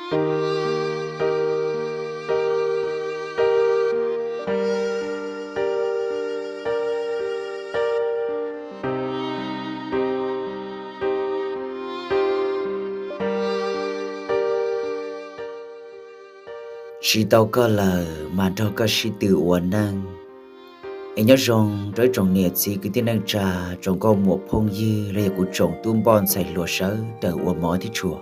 Tsis tau koj lawm mas nrog koj sib tw ua neej. Es nyob zoo rau ib tsoom niam txiv kwv tij neej tsa, tsoom nkauj muam phooj ywg los yog kuv tsoom tub npoj ntxhais hluas sawv daws ua mov thiab tshua.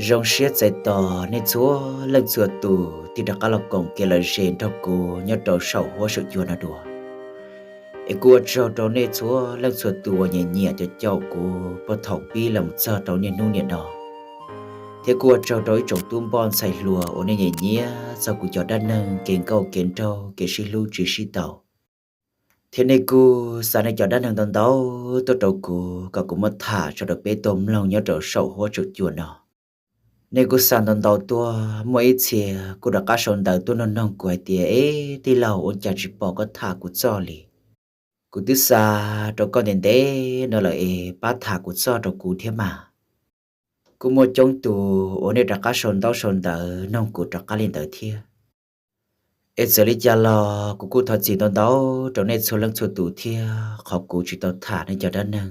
Zoo siab txais tos nej txhua leej txhua tus thiaj rov qab los koom kev lom zem nrog kuv nyob rau saum huab saum cua no dua. Es kuj ua tsaug rau nej txhua leej txhua tus uas nyiam nyiam caum caum kuv puag thaum pib los txog rau niaj hnub niam no. Thiab kuj ua tsaug rau ib tsoom tub npoj ntxhais hluas uas nej nyiam nyiam txog kuv cov dab neeg kev nkauj kev nraug kev sib hlub tsis sib tau. Thiab nej kuj xa nej cov dab neeg ntau ntau tuaj rau kuv kom kuv muab tham tso rau peb tau mloog nyob rau saum huab saum cua no. Nej kuj xa ntau ntau tuaj, muaj ib txhia kuj rov qab sau ntawv tuaj nug noog kuv hais tias, es tij laug, ua cas tsis pom koj tham kuv txoj li? Kuv twb xa rau koj ntev ntev no lawm es pab tham kuv txoj rau kuv thiab mas. Kuj muaj coob tus uas nej rov qab sau ntaub sau ntawv noog kuv rov qab li ntawd thiab. Es txawm li cas los kuv kuj thov txim ntau ntau rau nej txhua leej txhua tus thiab qhov kuv tsis tau tham nej cov dab neeg.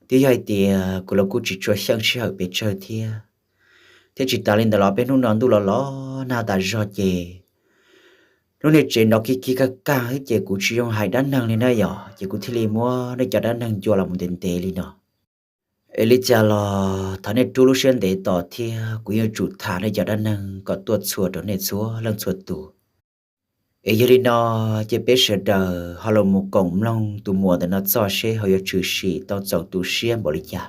Twb yog hais tias kuv los kuj tsis tshua xyeej sij hawm pes tsawg thiab, thiab tsis tas li ntawd los peb hnub no ntuj los los nag tas zog ces lub niag tsev no kig kig kaj kaj ces kuv tsis zoo hais dab neeg li na yom, ces kuv thiaj li muab nej cov dab neeg ncua los mus ntev ntev li no. Es li cas los thov nej rub lub siab ntev tos thiab kuv yuav tsum tham nej cov dab neeg kom tuaj txhua rau nej txhua leej txhua tus. Es yog li no ces peb sawv daws ho los mus koom mloog tus muam ntawm no txoj seb ho yuav tshwm sim tau txaus tu siab npaum li cas.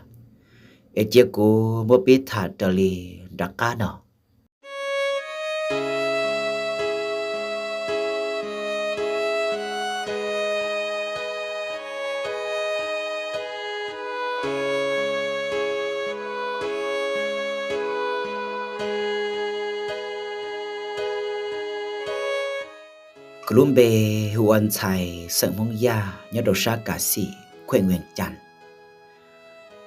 Es cia kuv muab pib tham raws li nram qab no. Kuv lub npe hu ua Ntxhais, xeem Hmoob Yaj, nyob rau sab Kas Xim, khuem Vees Cas.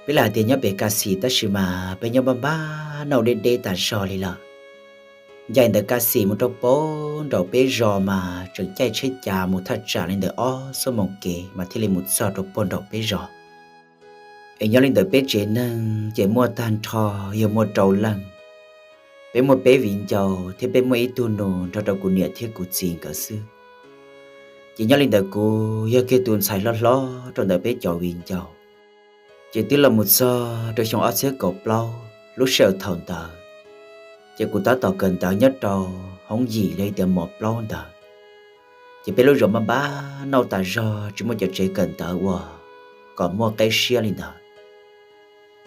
Peb lam hais tias nyob pem Kas Xim tab sis mas peb nyob npab npab nauj deb deb tas zog li lawm. Ncaim ntawm Kas Xim mus rau puag nraum peb zos mas tseem caij tsheb cav mus thaj tsam li ntawm ob xuab moos kev mas thiaj li mus txog rau puag nraum peb zos. Es nyob li ntawm peb tsev neeg ces muaj tag nrho yog muaj rau leej. Peb muaj peb viv ncaus thiab peb muaj ib tug nus nrog rau kuv niam thiab kuv txiv nkawd xwb. Ces nyob li ntawd kuv yog kiag tus ntxhais hlob hlob rau ntawm peb cov viv ncaus. Ces twb los mus txog rau xyoo ob txhiab kaum plaub, lub sij hawm thaum ntawd ces kuv tab tom kawm ntawv nyob rau hoob yim li tias mos plaub ntawd. Ces peb lub zos npab npab nauj tas zog tsis muaj cov tsev kawm ntawv uas kom muaj qeb siab li ntawd.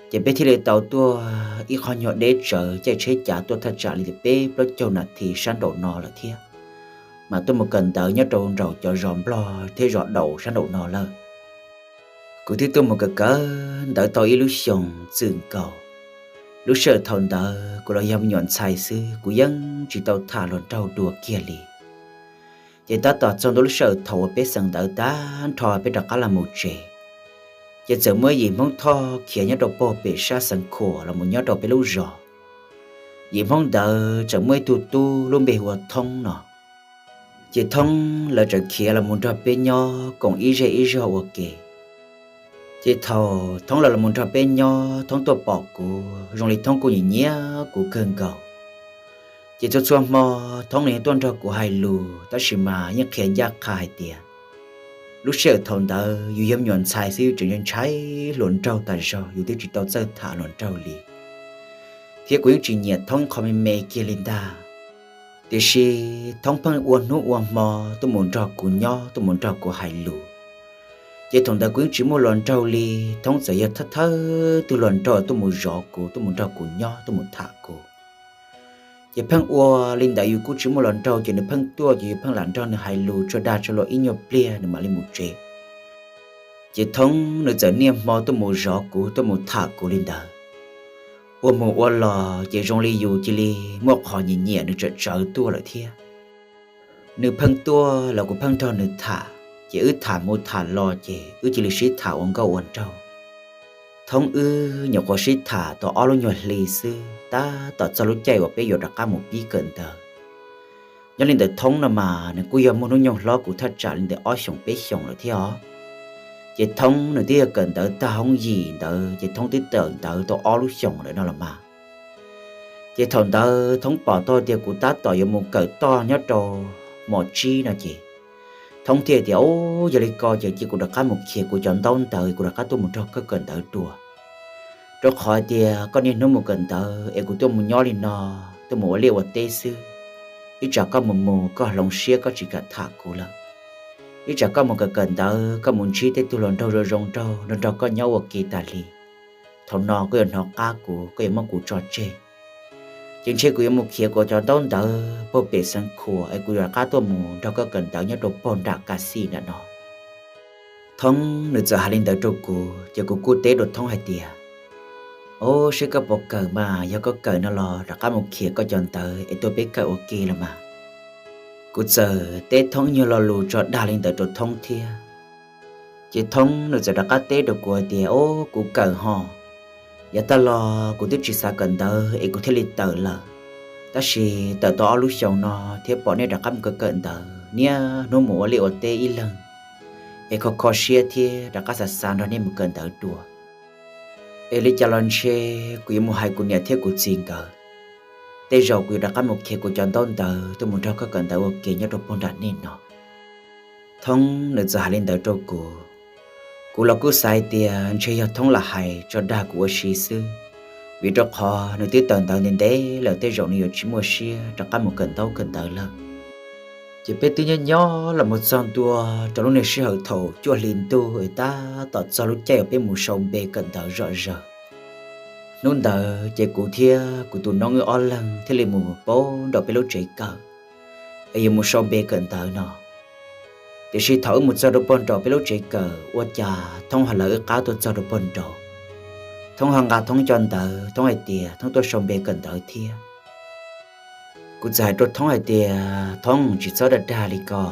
Ces peb thiaj li tau tuaj ib qho nyuag deb tsawv caij tsheb cav tuaj thaj tsam li peb plaub caug nas this sab nraum no lawm thiab, mas tuaj mus kawm ntawv nyob rau nraum cov zos nplog thiab zos daus sab nraum no lawm. Kuv twb tuaj mus kawm kawm ntawv tau ib lub xyoos txwm nkaus. Lub sij hawm thaum ntawd kuv los yog me nyuam ntxhais xwb, kuv yeej tsis tau tham hluas nraug dua kiag li. Ces tab tom txog ntua lub sij hawm thaum uas peb xeem ntawv tag nrho peb rov qab los mus tsev, ces txawm muaj yim Hmoob Thoj khiav nyob rau puag pem sab Xeev Khuam los mus nyob rau peb lub zos. Yim Hmoob ntawd txawm muaj ib tug tub lub npe hu ua Thoob no. Ces Thoob lawv txawm khiav los mus nrog peb nyob koom ib zej ib zog ua ke. Ces thaum Thoob lawv los mus nrog peb nyob, Thoob tuaj pom kuv, zoo li Thoob kuj nyiam nyiam kuv kawg nkaus. Ces txhua txhua hmo Thoob nws yeej tuaj nrog kuv hais lus, tab sis mas yeej qhia ncaj qha hais tias lub sij hawm thaum ntawd yus yog me nyuam ntxhais xwb, yus tseem ntshai hluas nraug tas zog, yus twb tsis tau txawj tham hluas nraug li. Thiab kuv yeej tsis nyiam Thoob qhov me me kiag li ntag. Tiam sis Thoob pheej ua hnub ua hmo tuaj mus nrog kuv nyob, tuaj mus nrog kuv hais lus. Ces thaum ntawd kuv yeej tsis muaj hluas nraug li, Thoob txawm yog thawj thawj tug hluas nraug tuaj mus zov kuv, tuaj mus nrog kuv nyob, tuaj mus tham kuv. Ces pheej ua li ntawd, yus kuj tsis muaj hluas nraug, ces nws pheej tuaj, ces yus pheej lam nrog nws hais lus tsuag dag tsuag luag ib nyuag pliag nws mam li mus tsev. Ces Thoob nws txawm niaj hmo tuaj mus zov kuv, tuaj mus tham kuv li ntawd. Ua mus ua los ces zoo li yus cia li muaj qhov nyiam nyiam nws tsawm tsawv tuaj lawm thiab. Nws pheej tuaj los kuv pheej nrog nws tham, ces wb tham mus tham los ces wb cia li sib tham ua nkauj ua nraug. Thoob wb nyuam qhuav sib tham tau ob lub nyuag hli xwb tab tom txog lub caij uas peb yuav rov qab mus pib kawm ntawv. Nyob li ntawm Thoob no mas nws kuj yog muaj hnub nyoog hlob kuv thaj tsam li ntawm ob xyoos peb xyoos lawm thiab os. Ces Thoob nws twb yog kawm ntawv tag hoob yim ntawd ces Thoob twb kawm ntawv tau ob lub xyoos lawm no los mas. Ces thaum ntawd Thoob pom tau tias kuv tab tom yuav mus kawm toj nyob rau mos tsib no ces Thoob thiaj tias, Ub, yog li ko ces cia kuv rov qab mus khiav kuv cov ntaub ntawv kuv rov qab tuaj mus nrog koj kawm ntawv dua. Rau qhov tias koj niaj hnub mus kawm ntawv es kuv tuaj mus nyob li no, tuaj mus ua liaj ua teb xwb, ib tsam koj mus mus koj hloov siab koj tsis kam tham kuv lawm. Ib tsam koj mus kawm kawm ntawv koj mus ntsib tej tug hluas nraug zoo zoo nraug nrog nrog koj nyob ua ke tas li, thaum no koj yuav hnov qab kuv, koj yuav muab kuv tso tseg. Ces ntshe kuv yuav mus khiav kuv cov ntaub ntawv puag pem Xeev Khuam es kuv yuav rov qab tuaj mus nrog koj kawm ntawv nyob rau puag nram Kas Xis nram no. Thoob nws txawm hais li ntawd rau kuv ces kuv kuj teb rau Thoob hais tias, Ub, seb koj puas kawm mas, yog koj kawm no los rov qab mus khiav koj cov ntawv es tuaj peb kawm ua ke los mas. Kuv txawm teb Thoob ib nyuag lo lus tso dag li ntawd rau Thoob thiab. Ces Thoob nws txawm rov qab teb rau kuv hais tias, Ub, kuv kawm hos, yav tag los kuv twb tsis xav kawm ntawv es kuv thiaj li tawm lawm. Tab sis tawm tau ob lub xyoos no thiab pom nej rov qab mus kawm kawm ntawv, niaj hnub mus ua liaj ua teb ib leeg, es kho kho siab thiab rov qab xav xav nrog nej mus kawm ntawv dua. Es li cas los ntshe kuv yuav mus hais kuv niam thiab kuv txiv nkawd, tej zaum kuv yuav rov qab mus khiav kuv cov ntaub ntawv tuaj mus nrog koj kawm ntawv ua ke nyob rau puag nram nej no. Thoob nws txawm hais li ntawd rau kuv. Kuv los kuj xav hais tias ntshe yog Thoob lam hais tso dag kuv ua si xwb, vim rau qhov nws twb tawm ntawv ntev ntev lawm tej zaum nws yuav tsis muaj siab rov qab mus kawm ntaub kawm ntawv lawm. Ces peb twb nyob nyob los mus txog ntua rau lub niag sij hawm thaum cuaj hli ntuj es tab tom txog lub caij uas peb mus sau npe kawm ntawv zom zaws. Hnub ntawd ces kuv thiab kuv tus noob wb ob leeg thiaj li mus pab nraum peb lub tsev kawm es yuav mus sau npe kawm ntawv no. Tiam sis thaum wb mus txog rau puag nraum peb lub tsev kawm ua cas Thoob ho lawv wb qab tuaj txog rau puag nraud. Thoob ho nqa Thoob cov ntawv, Thoob hais tias Thoob tuaj sau npe kawm ntawv thiab. Kuv txawm hais rau Thoob hais tias, Thoob, tsis txhob dag dag li ko.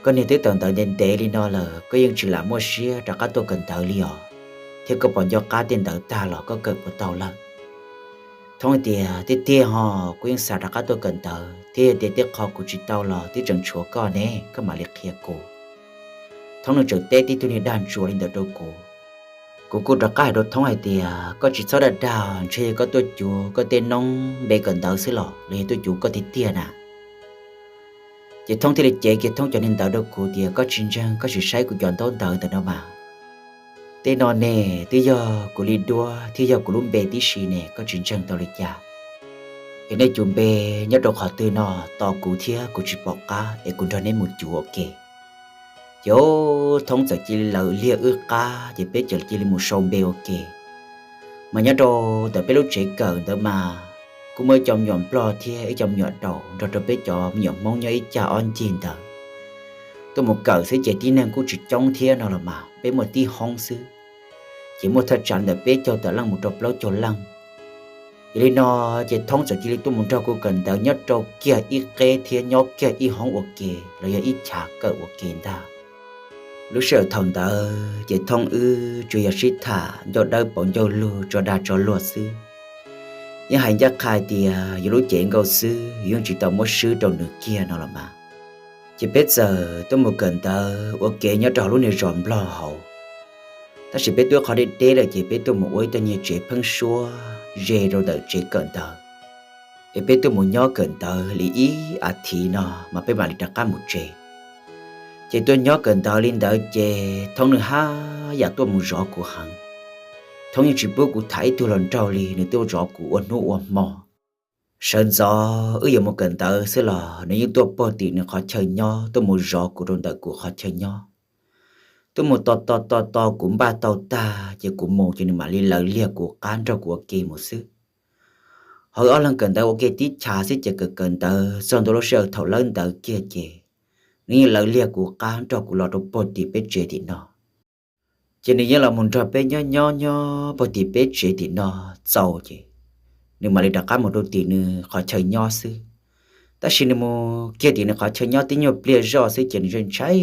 Koj niag twb tawm ntawv ntev ntev li no lawm koj yeej tsis lam muaj siab rov qab tuaj kawm ntawv li os, thiab koj puas nco qab tej ntawv tag los koj kawm puas tau lawm? Thoob hais tias, Tiag tiag hos, kuv yeej xav rov qab tuaj kawm ntawv thiab, yog tias tej qho kuv tsis tau los twb tseem tshuav koj ne, koj mam li qhia kuv. Thoob nws tseem teb tib tug niag dag ntsuas li ntawd rau kuv. Kuv kuj rov qab hais rau Thoob hais tias, Koj tsis txhob dag dag, ntshe yog koj tuaj cuav koj tej noob npe kawm ntawv xwb los los yog tuaj cuav koj tiag tiag na? Ces Thoob thiaj li cev kiag Thoob cov niag ntawv rau kuv tias, Koj tsis ntseeg koj sim saib kuv cov ntaub ntawv ntawm no mas. Tej no ne, twb yog kuv li duab thiab yog kuv lub npe tib si ne, koj tsis ntseeg tau li cas? Es nej cuav npe nyob rau qhov twg no, tos kuv thiab, kuv tsis pom qab es kuv nrog neb mus cuav ua ke. Ces Thoob txawm cia li lawv liag wb qab ces peb txawm cia li mus sau npe ua ke. Mas nyob rau ntawm peb lub tsev kawm ntawd mas kuj muaj ib co me nyuam Nplog thiab ib co me nyuam Daus nrog rau peb cov me nyuam Hmoob nyob ib cag ob ncig ntawd. Tuaj mus kawm xwb ces tib neeg kuj tsis coob thiab no los mas peb muaj tib hoob xwb, ces muaj thaj tsam ntawm peb caug tawm leej mus rau plaub caug leej. Yog li no ces Thoob txawm cia li tuaj mus nrog kuv kawm ntawv nyob rau kiag ib qeb thiab nyob kiag ib hoob ua ke los yog ib chav kawm ua ke ntag. Lub sij hawm thaum ntawd ces Thoob wb tsuas yog sib tham ncauj dawb pauv ncauj lug tso dag tso luag xwb. Yeej hais ncaj qha hais tias yus lub cev nkauj xwb, yus yeej tsis tau muab swb rau nws kiag no los mas. Ces peb txawm tuaj mus kawm ntawv ua ke nyob rau hauv lub niag zos Nplog hauv. Tab sis peb tuaj qhov deb deb lawm ces peb tuaj mus ua ib tug niag tsev pheeb suab ze rau ntawm tsev kawm ntawv. Es peb tuaj mus nyob kawm ntawv li ib as thiv no mas peb mam li rov qab mus tsev. Ces tuaj nyob kawm ntawv li ntawd ces Thoob nws haj yam tuaj mus zov kuv heev. Thoob yeej tsis pub kuv tham ib tug hluas nraug li, nws tuaj zov kuv ua hnub ua hmo. Sawv ntxov wb yuav mus kawm ntawv xwb los nws yeej tuaj puag tim nws qhov chaw nyob tuaj mus zov kuv rau ntawm kuv qhov chaw nyob. Tuaj mus tos tos tos tos kuv npaj tau tag ces kuv mus ces nws mam li lawv liag kuv qab nrog kuv ua ke mus xwb. Ho wb ob leeg kawm ntawv ua ke tib chav xwb ces kawm kawm ntawv txog ntua lub sij hawm thaum lawb ntawv kiag ces nws yeej lawv liag kuv qab nrog kuv los rau puag tim peb tsev tim no. Ces nws yeej los mus nrog peb nyob nyob nyob puag tim peb tsev tim no txaus ces nws mam li rov qab mus rau tim nws qhov chaw nyob xwb. Tab sis nws mus kiag tim nws qhov chaw nyob tib nyuag pliag zoj xwb ces nws ntshai ntshai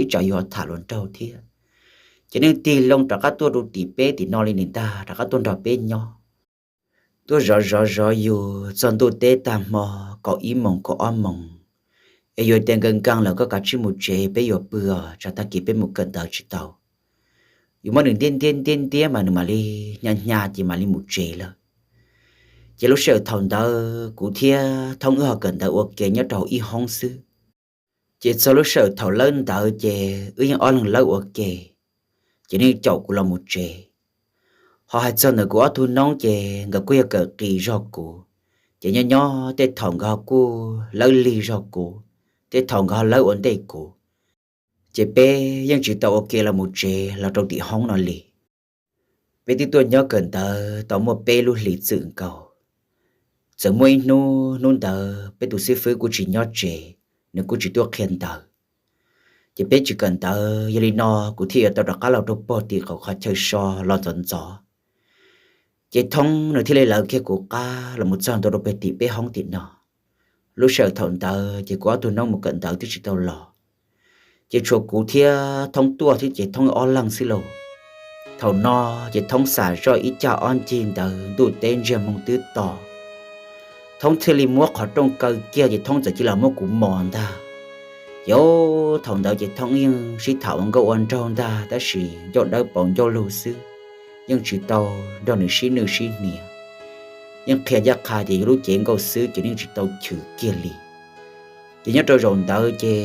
ib tsam yuav tham hluas nraug thiab. ces neeg tig loo rov qab tuaj rau tim peb tim no li ntag, rov qab tuaj nrog peb nyob. Tuaj zov zov zov yus txog ntuj teb tag hmo, kaum ib moos kaum ob moos, es yus tias nkees nkees lawm koj kav tsij mus tsev, peb yuav pw os, tsam tag kis peb mus kawm ntawv tsis tau. Yus muab nws ntiab ntiab ntiab ntiab mas nws mam li hnya hnya ces mam li mus tsev lawm. Ces lub sij hawm thaum ntawd kuv thiab Thoob wb ho kawm ntawv ua ke nyob rau hauv ib hoob xwb. Ces txog lub sij hawm thaum lawb ntawv ces wb yeej ob leeg lawb ua ke, ces nws caum kuv los mus tsev. Ho hais txog ntawm kuv ob tug noob ces nkawd kuj yog kawm qis zog kuv, ces nyob nyob tej thaum nkawd ho kuj lawb lig zog kuv, tej thaum nkawd ho lawb ua ntej kuv. Ces peb yeej tsis tau ua ke los mus tsev los rau tim hoob no li. Peb twb tuaj nyob kawm ntawv tau muaj peb lub hlis txwm nkaus. Txawm muaj ib hnub, hnub ntawd peb tus xib fwb kuj tsis nyob tsev, nws kuj tsis tuaj qhia ntawv. Ces peb tsis kawm ntawv, yog li no kuv thiaj yuav tau rov qab los rau pog tim qaum qhov chaw so los ntxov ntxov. Ces Thoob nws thiaj li lawv kiag kuv qab los mus txog ntua rau pem tim peb hoob tim no. Lub sij hawm thaum ntawd ces kuv ob tug noob mus kawm ntawv twb tsis tau los, ces tshuav kuv thiab Thoob tuaj thiab ces Thoob ob leeg xwb lauj. Thaum no ces Thoob xam zoj ib cag ob ncig ntawd ntuj teb ntsiag moog twb to, Thoob thiaj li muab qhov rooj kaw kiag ces Thoob txawm cia li muab kuv mos ntag. Ces thaum ntawd ces Thoob yeej sib tham ua nkauj ua nraug ntag, tab sis ncauj dawb paus ncauj lug xwb, yeej tsis tau nrog nws sib nwj sib hniav. Yeej qhia ncaj qha tias yus lub cev nkauj xwb ces yeej tsis tau chwv kiag li. Ces nyob rau zaum ntawd ces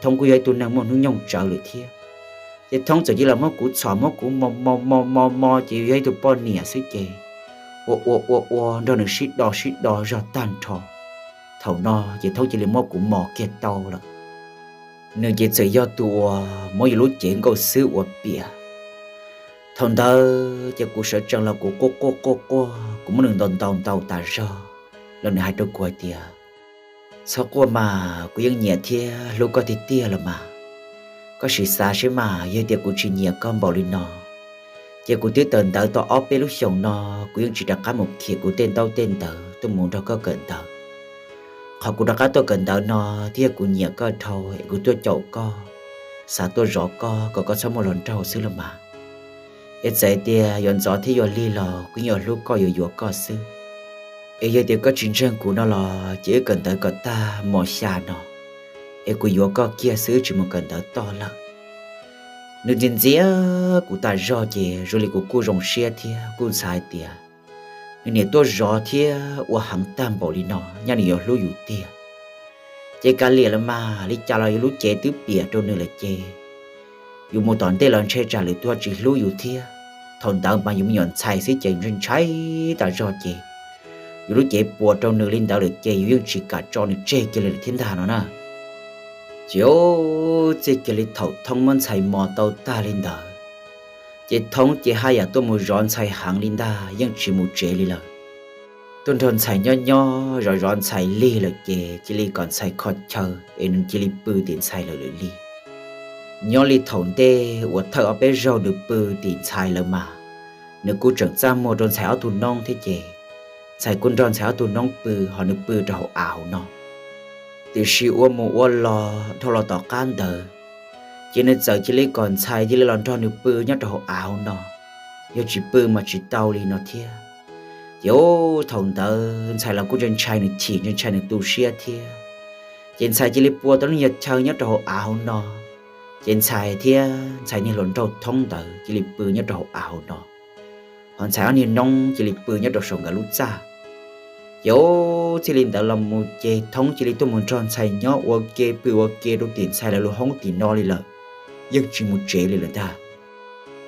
Thoob kuj yog ib tug neeg muaj hnub nyoog tsawv lawm thiab. Ces Thoob txawm cia li muab kuv txhom muab kuv mos mos mos mos mos ces yus yog ib tug poj niam xwb ces ua ua ua ua nrog nws sib do sib do zog tag nrho. Thaum no ces Thoob cia li muab kuv mos kiag tau lawm. Nws ces txawm yog tus uas muab yus lub cev nkauj xwb ua piam. Thaum ntawd ces kuv sawv tsees los kuv quaj quaj quaj quaj, kuv muab nws ntaus ntaus ntaus tas zog los nws hais rau kuv hais tias, txhob quaj mas, kuv yeej nyiam thiab hlub koj tiag tiag los mas. Koj sim xav seb mas, yog tias kuv tsis nyiam koj npaum li no ces kuv twb tawm ntawv tau ob peb lub xyoos no, kuv yeej tsis rov qab mus khiav kuv tej ntaub tej ntawv tuaj mus nrog koj kawm ntawv. Qhov kuv rov qab tuaj kawm ntawv no twb yog kuv nyiam koj dhau es kuv tuaj caum koj, xav tuaj zov koj kom koj txhob muaj hluas nraug xwb los mas. Es txawm tias yuav ntxov thiab yuav lig los kuv yeej yuav hlub koj yuav yuav koj xwb. Es yog tias koj tsis ntseeg kuv no los ces wb kawm ntawv kom tag mos xya no es kuv yuav koj kiag xwb, wb tsis mus kawm ntawv toj lawm. Nws ntxias ntxias kuv tas zog ces zoo li kuv kuj zoo siab thiab kuj xav hais tias nws niam tuaj zov thiab ua heev tag npaum li no nyaj nws yuav hlub yus tiag. Ces kav liam los mas, li cas los yus lub cev twb piam rau nws lawm ces yus mus tom ntej los ntshe tsam lwm tus ho tsis hlub yus thiab. Thaum ntawd mas yus me nyuam ntxhais xwb ces ntshai ntshai tas zog ces yus lub cev puas rau nws li ntawd lawm ces yus yeej tsis kam tso nws tseg kiag li lawm thiab ntag no na. Ces txij kiag li thaum Thoob muab ntxhais mos tau tag li ntawd ces Thoob ces haj yam tuaj mus zov ntxhais heev li ntag, yeej tsis mus tsev li lawm. Tuaj nrog ntxhais nyob nyob zov zov ntxhais lig lawm ces cia li kom ntxhais kho chaw es nws cia li pw tim ntxhais lawm lawm li. Nyob li thaum ntej uas thawj ob peb zaug nws pw tim ntxhais lawm mas, nws kuj tseem txaj muag rau ntxhais ob tug noob thiab ces ntxhais kuj nrog ntxhais ob tug noob pw ho nws pw rau hauv av hauv no. Tiam sis ua mus ua los dhau los tom qab ntawd ces nws txawm cia li kom ntxhais cia li los nrog nws pw nyob rau hauv av hauv no, yog tsis pw mas tsis tau li no thiab. Ces thaum ntawd ntxhais los kuj ntshai ntshai nws chim, ntshai ntshai nws tu siab thiab. Ces ntxhais cia li pua tau lub nyuag chaw nyob rau hauv av hauv no, ces ntxhais thiab ntxhais niag hluas nraug Thoob ntawd cia li pw nyob rau hauv av hauv no, ho ntxhais ob niag noob cia li pw nyob rau saum nkawd lub txaj. Ces txij li ntawd los mus ces Thoob cia li tuaj mus nrog ntxhais nyob ua ke pw ua ke rau tim ntxhais lawv lub hoob tim no li lawm, yeej tsis mus tsev li lawm ntag.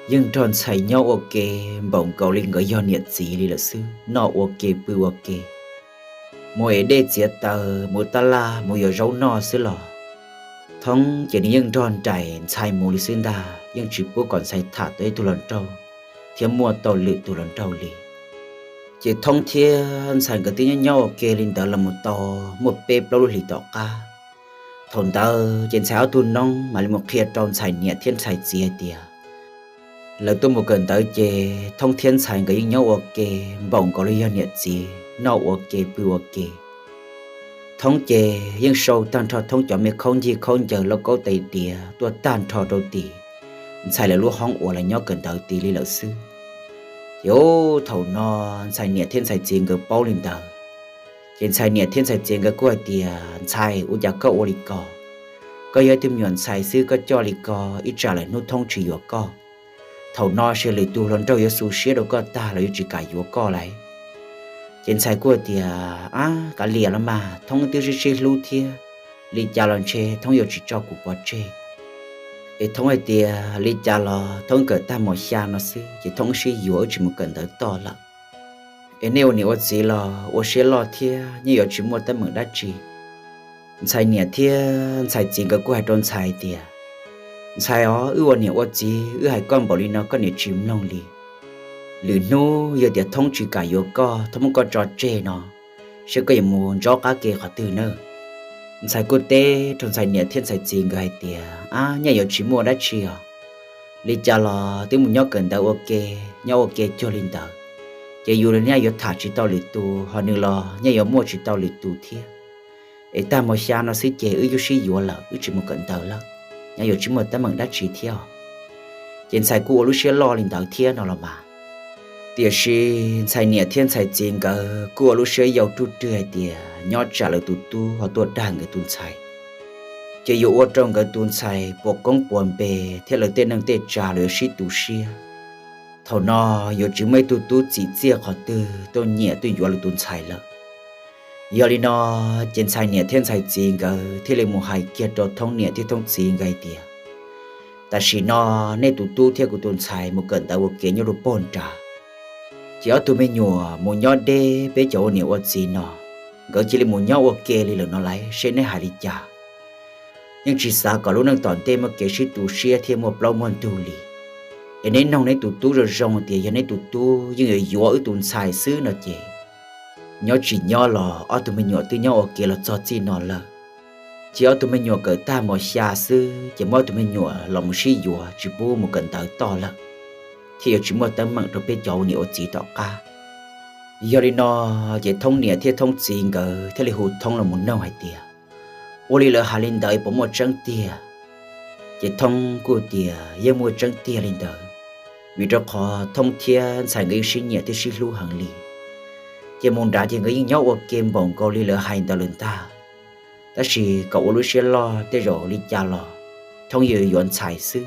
Yeej nrog ntxhais nyob ua ke npaum nkaus li nkawd yog niam txiv li lawm xwb, noj ua ke pw ua ke, mus ev dej txiav taws, mus tab laj, mus yuav zaub noj xwb los Thoob ces nws yeej nrog nraim ntxhais mus li xwb ntag, yeej tsis pub kom ntxhais tham tau ib tug hluas nraug thiab muaj tau lwm tus hluas nraug li. Ces Thoob thiab ntxhais nkawd twb nyob nyob ua ke li ntawd los mus tau muaj peb plaub lub hlis tom qab. Thaum ntawd ces ntxhais ob tug noob mam li mus qhia rau ntxhais niam thiab ntxhais txiv hais tias lawv tuaj mus kawm ntawv ces Thoob thiab ntxhais nkawd yeej nyob ua ke npaum nkaus li yog niam txiv, noj ua ke pw ua ke. Thoob ces yeej sau tag nrho Thoob cov me khaub ncig khaub ncaws lauj kaub tais diav tuaj tag nrho rau tim ntxhais lawv lub hoob uas lawv nyob kawm ntawv tid li lawm xwb. Ces thaum no ntxhais niam thiab ntxhais txiv nkawd paub li ntawd, ces ntxhais niam thiab ntxhais txiv nkawd kuj hais tias, Ntxhais, ua cas koj ua li ko? Koj yog ib tug me nyuam ntxhais xwb koj coj li ko, ib tsam lawm hnub Thoob tsis yuav koj. Thaum no ces lwm tus hluas nraug yuav xu siab rau koj tag los yuav tsis kam yuav koj lawm. Ces ntxhais kuj hais tias, Ab, kav liam los mas, Thoob twb sib sib hlub thiab, li cas los ntshe Thoob yuav tsis tso kuv pov tseg. Es Thoob hais tias li cas los Thoob kawm tag mos xya no xwb ces Thoob sib yuav wb tsis mus kawm ntawv toj lawm. Es nej ua niam ua txiv los ua siab loj thiab, yeej yuav tsis muaj teeb meem dab tsi. Ntxhais niam thiab ntxhais txiv nkawd kuj hais rau ntxhais tias, Ntxhais os, wb ua niam ua txiv wb hais koj npaum li no koj niam tsis mloog li. Lwm hnub yog tias Thoob tsis kam yuav koj, Thoob muab koj tso tseg no, saib koj yuav mus ntsob qab ke qhov twg na. Ntxhais kuj teb rau ntxhais niam thiab ntxhais txiv nkawd hais tias, Ab, yeej yuav tsis muaj dab tsi os. Li cas los twb mus nyob kawm ntawv ua ke, nyob ua ke cuag li ntawd, ces yus los yeej yuav tham tsis tau lwm tus, ho nws los yeej yuav muaj tsis tau lwm tus thiab. Es tag mos xya no xwb ces wb yuav sib yuav lawm, wb tsis mus kawm ntawv lawm, yeej yuav tsis muaj teeb meem dab tsi thiab. Ces ntxhais kuj ua lub siab loj li ntawd thiab no los mas. Tiam sis ntxhais niam thiab ntxhais txiv nkawd kuj ua lub siab yau ruj rwg hais tias nyob tsam lawv tus tub ho tuaj dag nkawd tus ntxhais, ces yuav ua rau nkawd tus ntxhais puas koob puas npe thiab lawv tej neej tej tsa los yuav sib tu siab. Thaum no yuav tsis muaj ib tug tub txim txiaj qhov twg tuaj nyiam tuaj yuav lawv tus ntxhais lawm. Yog li no, ces ntxhais niam thiab ntxhais txiv nkawd thiaj li mus hais kiag rau Thoob niam thiab Thoob txiv nkawd hais tias, Tam sim no nej tus tub thiab kuv tus ntxhais mus kawm ntawv ua ke nyob rau pog nrad, ces ob tug me nyuam mus nyob deb peb cov ua niam ua txiv no, nkawd cia li mus nyob ua ke li lawm no lawm, seb neb hais li cas? Yeej tsis xav kom lub neej tom ntej muaj kev sib tu siab thiab muaj plaub muaj ntug li. Es neb noog neb tus tub zoo zoo tias yog neb tus tub yeej yuav yuav wb tus ntxhais xwb no ces, nyob tsis nyob los ob tug me nyuam twb nyob ua ke los txog txij no lawm. Ces ob tug me nyuam kawm tag mos xya xwb ces muab ob tug me nyuam los mus sib yuav tsis pub mus kawm ntawv toj lawm, thiaj yuav tsis muaj teeb meem rau peb cov ua niam ua txiv tom qab. Yog li no, ces Thoob niam thiab Thoob txiv nkawd thiaj li hu Thoob los mus noog hais tias, Ua li lawv hais li ntawd puas muaj tseeb tiag? Ces Thoob kuj tias yeej muaj tseeb tiag li ntawd, vim rau qhov Thoob thiab ntxhais nkawd yeej sib nyiam thiab sib hlub heev li. Ces mus nrad ces nkawd yeej nyob ua ke npaum nkaus li lawv hais ntawd lawm ntag. Tab sis kom ua lub siab loj tej zaum li cas los Thoob yuav yuav ntxhais xwb.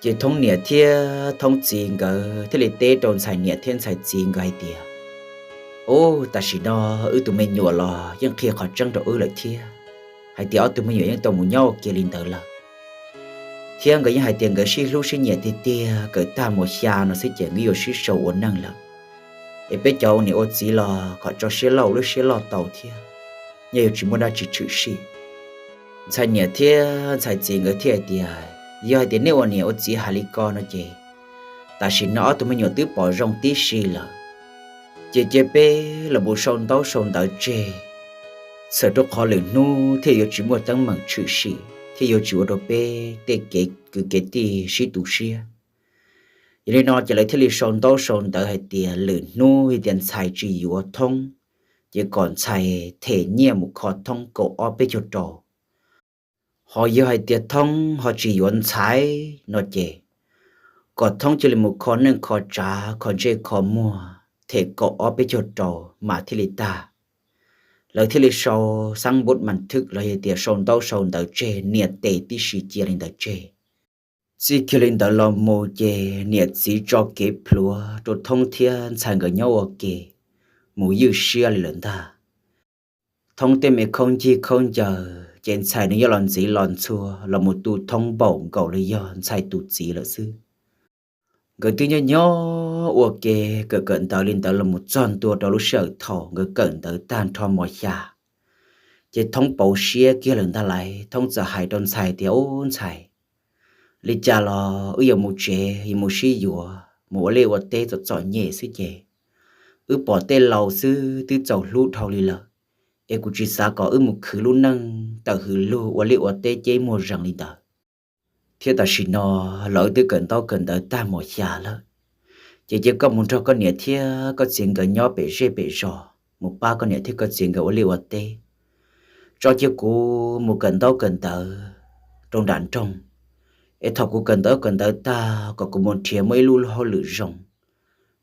Ces Thoob niam thiab Thoob txiv nkawd thiaj li teb rau ntxhais niam thiab ntxhais txiv nkawd hais tias, Ub, tam sim no wb tus me nyuam los yeej qhia qhov tseeb rau wb lawm thiab, hais tias ob tug me nyuam yeej tau mus nyob ua ke li ntawd lawm, thiab nkawd yeej hais tias nkawd sib hlub sib nyiam tiag tiag, kawm tag mos xya no xwb ces nkawd yuav sib sau ua neej lawm. Es peb cov ua niam ua txiv los kom tso siab loj ua lub siab loj tau thiab, yeej yuav tsis muaj dab tsi tshwm sim. Ntxhais niam thiab ntxhais txiv nkawd thiaj hais tias, Yog hais tias nej ua niam ua txiv hais li ko no ces, tam sim no ob tug me nyuam twb pom zoo tib si lawm, ces cia peb los mus sau ntaub sau ntawv tseg, txhawm rau qhov lwm hnub thiaj yuav tsis muaj teeb meem tshwm sim thiab yuav tsis ua rau peb tej kev kwv kev tij sib tu siab. Yog li no ces lawv thiaj li sau ntaub sau ntawv hais tias lwm hnub yog tias ntxhais tsis yuav Thoob, ces kom ntxhais them nyiaj mus kho Thoob kaum ob peb caug rau. Ho yog hais tias Thoob ho tsis yuav ntxhais no ces, kom Thoob cia li mus kho neej kho tsav kho ntsej kho muag them kaum ob peb caug rau mas thiaj li tag. Lawv thiaj li sau xab npub mas thwj los yog tias sau ntaub sau ntawv tseg nias tes tib si cia li ntawd tseg. Txij kiag li ntawd los mus ces niam txiv tso kev plhuav rau Thoob thiab ntxhais nkawd nyob ua ke mus ywj siab li lawm ntag. Thoob tej me khaub ncig khaub ncaws ces ntxhais nws yog los ntxiv los ntxhua los mus tu Thoob npaum nkaus li yog ntxhais tus txiv lawm xwb. Nkawd twb nyob nyob ua ke kawm kawm ntawv li ntawd los mus txog ntua rau lub sij hawm thaum nkawd kawm ntawv tag nrho mos xya, ces Thoob pauv siab kiag lawm ntag lauj. Thoob txawm hais rau ntxhais tias, Ub ntxhais, li cas los wb yuav mus tsev, yuav mus sib yuav mus ua liaj ua teb txom txom nyem xwb ces, wb pom tej laus xwb twb txaus hlub dhau li lawm, es kuv tsis xav kom wb mus khwv lub neej tawm hws lug ua liaj ua teb ceb muag zees li ntawd. Thiab tam sim no los wb twb kawm ntaub kawm ntawv tag mos xya lawm, ces cia koj mus nrog koj niam thiab koj txiv nkawd nyob pem zej pem zos, mus pab koj niam thiab koj txiv nkawd ua liaj ua teb, tso cia kuv mus kawm ntaub kawm ntawv rau nram nroog. Es thaum kuv kawm ntawv kawm ntawv tag kom kuv mus nrhiav muaj ib lub hauj lwm zoo,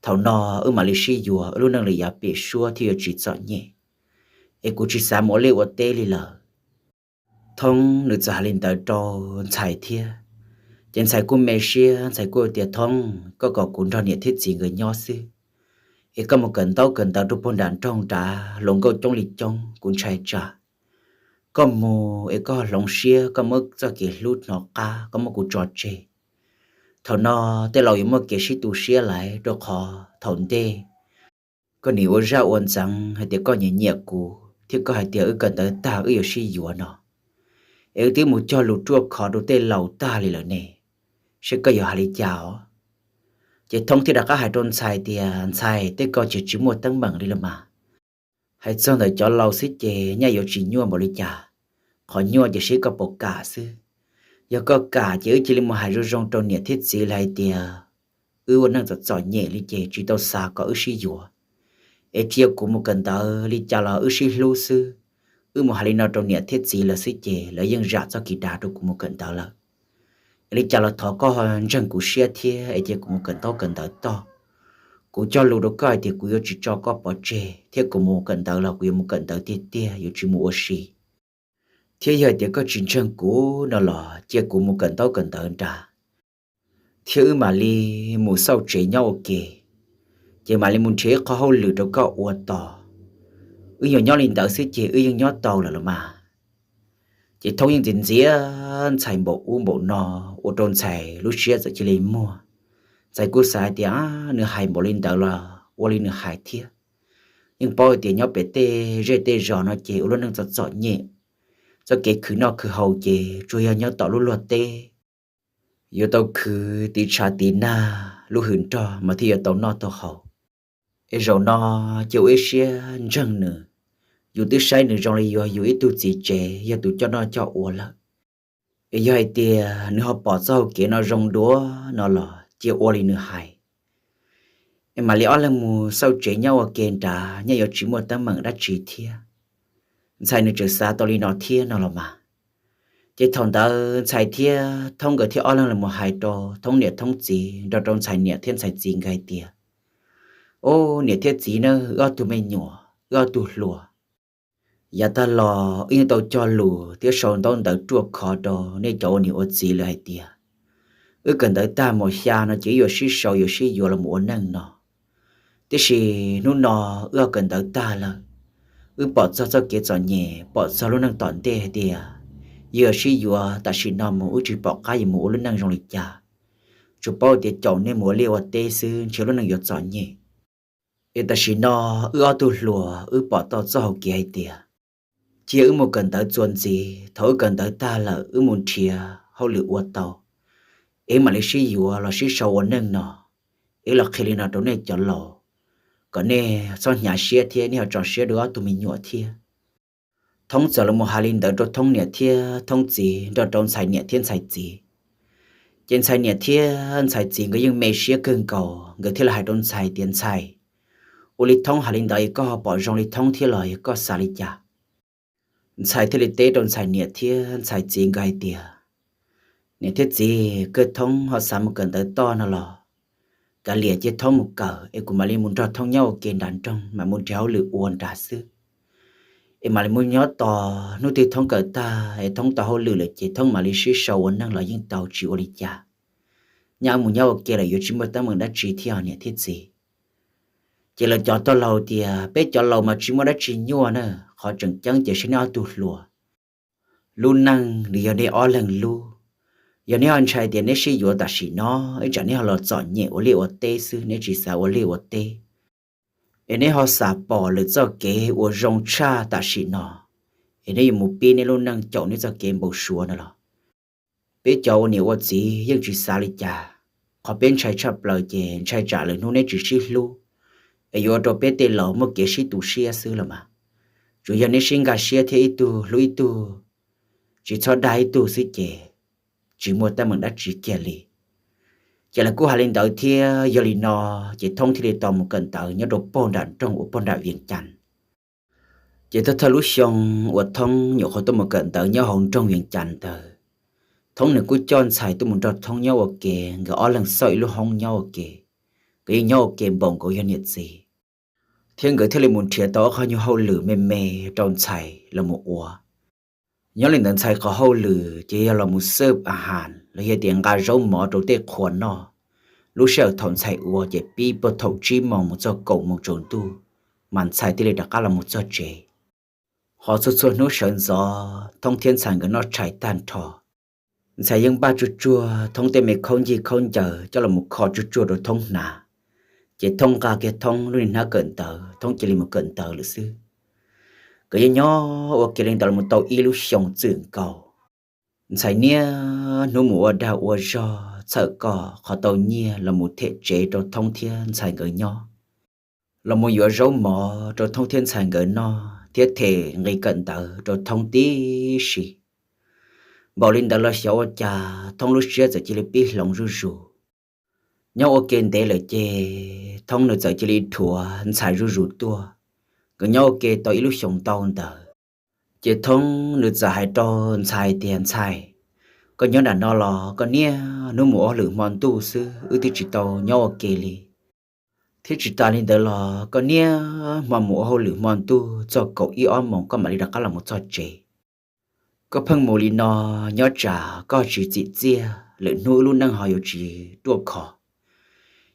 thaum no wb mam li sib yuav, wb lub neej li yav pem suab thiaj yuav tsis txom nyem. Es kuv tsis xav mus ua liaj ua teb li lawm. Thoob nws txawm hais li ntawd rau Ntxhais thiab, ces Ntxhais kuj me siab, Ntxhais kuj tias, Thoob, koj kom kuv nrog niam thiab txiv nkawd nyob xwb, es koj mus kawm ntaub kawm ntawv rau puag nram nroog nrad, hluas nkauj coob li coob, kuv ntshai tsam koj mus es koj hloov siab, koj muab txoj kev hlub hnov qab, koj muab kuv tso tseg. Thaum no tej laus yuav muaj kev sib tu siab lawm, rau qhov thaum ntej koj nim ua zaj ua ntxeev hais tias koj nyiam nyiam kuv thiab koj hais tias wb kawm ntawv tag wb yuav sib yuav no, es wb twb mus cog lus ruaj khov rau tej laus tag li lawm ne, seb koj yuav hais li cas os? Ces Thoob thiaj rov qab hais rau Ntxhais tias, Ntxhais, tej ko ces tsis muaj teeb meem li los mas. Hais txog ntawm cov laus xwb ces nyaj yuav tsis nyuaj npaum li cas, qhov nyuaj ces seb koj puas kam xwb. Yog koj kam ces wb cia li mus hais zoo zoo rau niam thiab txiv lawv hais tias wb ua neej txom txom nyem li ces tsis tau xav kom wb sib yuav, es cia kuv mus kawm ntawv li cas los wb sib hlub xwb. Wb mus hais li no rau niam thiab txiv lawv xwb ces lawv yeej zam txoj kev dav rau kuv mus kawm ntawv lawm. Es li cas los thov koj ntseeg kuv siab thiab es cia kuv mus kawm ntaub kawm ntawv toj. Kuv cog lus rau koj hais tias kuv yuav tsis tso koj pov tseg thiab kuv mus kawm ntawv los kuv yuav mus kawm ntawv tiag tiag, yuav tsis mus ua si. Thiab yog hais tias koj tsis ntseeg kuv no los cia kuv mus kawm ntaub kawm ntawv nrad, thiab wb mam li mus xauj tsev nyob ua ke, ces mam li mus nrhiav ib qho hauj lwm rau koj ua tos. Wb nyuam nyob li ntawd xwb ces wb yeej nyob tau lawm los mas. Ces Thoob yeej ntxias ntxias Ntxhais npaum ub npaum no, ua rau Ntxhais lub siab txawm cia li muag. Ntxhais kuj xav hais tias nws hais npaum li ntawd los ua li nws hais thiab. Yeej paub tias nyob pem tej zej tej zos no ces ua lub neej txom txom nyem, txoj kev khwv noj khwv haus ces tsuas yog nyob tom lub luag teb, yuav tau khwv tiv tshav tiv nag lub hws nrog mas thiaj yuav tau noj tau haus. Es zaum no cia ua ib siab ntseeg nws, yus twb saib nws zoo li yog yus ib tug txiv tsev yog tus coj noj coj ua lawm. Es yog hais tias nws ho pom txoj hau kev no zoo dua no los cia ua li nws hais, es mam li ob leeg mus xauj tsev nyob ua ke nrad, nyaj yuav tsis muaj teeb meem dab tsi thiab. Ntxhais nws tseem xav tau li no thiab no los mas. Ces thaum ntawd Ntxhais thiab Thoob nkawd thiaj ob leeg los mus hais rau Thoob niam Thoob txiv nrog rau Ntxhais niam thiab Ntxhais txiv nkawd hais tias, Au, niam thiab txiv na, wb ob tug me nyuam, wb ob tug hluas, yav tag los wb yeej tau cog lus thiab sau ntaub ntawv ruaj khov rau nej cov ua niam ua txiv lawm hais tias wb kawm ntawv tag mus xya no ces wb yuav sib sau yuav sib yuav los mus ua neej no. Tiam sis hnub no wb ho kawm ntawv tag lawm, wb pom txog txoj kev txom nyem, pom txog lub neej tom ntej hais tias yog sib yuav tam sim no mus wb tsis pom qab yuav mus ua lub neej zoo li cas. Tsuas paub tias caum nej mus ua liaj ua teb xwb ntshe lub neej yuav txom nyem. Es tam sim no wb ob tug hluas wb pom tau txoj hau kev hais tias cia wb mus kawm ntawv txuas ntxiv, thaum wb kawm ntawv tag lawm wb mus nrhiav hauj lwm ua tau, es mam li sib yuav los sib sau ua neej no. Es los qhia li no rau nej cov laus, kom nej txhob hnyav siab thiab nej ho tso siab rau ob tug me nyuam thiab. Thoob txawm los mus hais li ntawd rau Thoob niam thiab Thoob txiv nrog rau Ntxhais niam thiab Ntxhais txiv. Ces Ntxhais niam thiab Ntxhais txiv nkawd yeej me siab kawg nkaus, nkawd thiaj li hais rau Ntxhais tias, Ntxhais, ua li Thoob hais li ntawd es koj ho pom zoo li Thoob thiab los yog koj xav li cas? Ntxhais thiaj li teb rau Ntxhais niam thiab Ntxhais txiv nkawd hais tias, Niam thiab txiv, kawg Thoob ho xav mus kawm ntawv toj no los kav liam cia Thoob mus kawm es kuv mam li mus nrog Thoob nyob ua ke nram nroog, mam mus nrhiav hauj lwm ua nrad xwb. Es mam li mus nyob tos hnub twg Thoob kawm tag es Thoob tau hauj lwm lawm ces Thoob mam li sib sau ua neej los yeej tau, tsis ua li cas. Nyaj wb mus nyob ua ke lawm yuav tsis muaj teeb meem dab tsi thiab niam thiab txiv. Ces lawv cov tij laug tias, Peb cov laus mas tsis muaj dab tsi nyuaj na, qhov tseem ceeb ces saib neb ob tug hluas, lub neej nws yog neb ob leeg lub. Yog neb ho ntshai tias neb sib yuav tam sim no, ib tsam neb ho los txom nyem ua liaj ua teb xwb, neb tsis xav ua liaj ua teb, es neb ho xav pom lwm txoj kev uas zoo tshaj tam sim no, es neb yuav mus pib neb lub neej caum neb txoj kev npau suav no los? Peb cov ua niam ua txiv yeej tsis xav li cas. Qhov peb ntshai tshaj plaws ces ntshai tsam lwm hnub neb tsis sib hlub, es yuav ua rau peb tej laus muaj kev sib tu siab xwb los mas. Tsuas yog neb sib nkag siab thiab ib tug hlub ib tug, tsis txhob dag ib tug xwb ces tsis muaj teeb meem dab tsi kiag li. Ces lawv kuj hais li ntawd thiab. Yog li no ces Thoob thiaj li tau mus kawm ntawv nyob rau puag nram nroog uas puag nram Vias Cas. Ces thawj thawj lub xyoo uas Thoob nyuam qhuav tuaj mus kawm ntawv nyob hauv nroog Vias Cas ntawd, Thoob nws kuj coj Ntxhais tuaj mus nrog Thoob nyob ua ke, nkawd ob leeg xauj ib lub hoob nyob ua ke. Nkawd yeej nyob ua ke npaum nkaus yog niam txiv, thiab nkawd thiaj li mus nrhiav tau ob qho nyuag hauj lwm me me rau Ntxhais los mus ua. Nyob li ntawd Ntxhais qhov hauj lwm ces yog los mus xwb a has los yog tias nqa zaub mov rau tej qhua noj. Lub sij hawm thaum Ntxhais ua ces pib puag thaum tsib moos mus txog kaum moos tsaus ntuj, mas Ntxhais thiaj li rov qab los mus txog tsev. Ho txhua txhua hnub sawv ntxov Thoob thiab Ntxhais nkawd noj tshais tag nrho, Ntxhais yeej npaj tsuag tsuag Thoob tej me khaub ncaws khaub ncaws coj los mus kho tsuag tsuag rau Thoob hnav. Ces Thoob nqa kiag Thoob lub niag hnab kawm ntawv, Thoob cia li mus kawm ntawv lawm xwb. Nkawd yeej nyob ua ke li ntawd los mus tau ib lub xyoos txwm nkaus. Ntxhais niaj hnub mus ua dag ua zog txhawm kom qhov tau nyiaj los mus them tsev rau Thoob thiab Ntxhais nkawd nyob, los mus yuav zaub mov rau Thoob thiab Ntxhais nkawd noj thiab them nqi kawm ntawv rau Thoob tib si. Npaum li ntawd los xyov ua cas Thoob lub siab txawm cia li pib hloov zuj zus. Nyob ua ke ntev lawm ces Thoob nws txawm cia li dhuav Ntxhais zuj zus tuaj. Nkawd nyob ua ke tau ib lub xyoos ntau ntawd, ces Thoob nws txawm hais rau Ntxhais tias, Ntxhais, koj nyob nram no los koj niaj hnub mus ua hauj lwm hmo ntuj xwb, wb twb tsis tau nyob ua ke li. Thiab tsis tas li ntawd los koj niaj hmo mus ua hauj lwm hmo ntuj txog kaum ib ob moos koj mam li rov qab los mus txog tsev. Koj pheej mus li no, nyob tsam koj tsis txim txiaj, lwm hnub wb lub neej ho yuav tsis ruaj khov.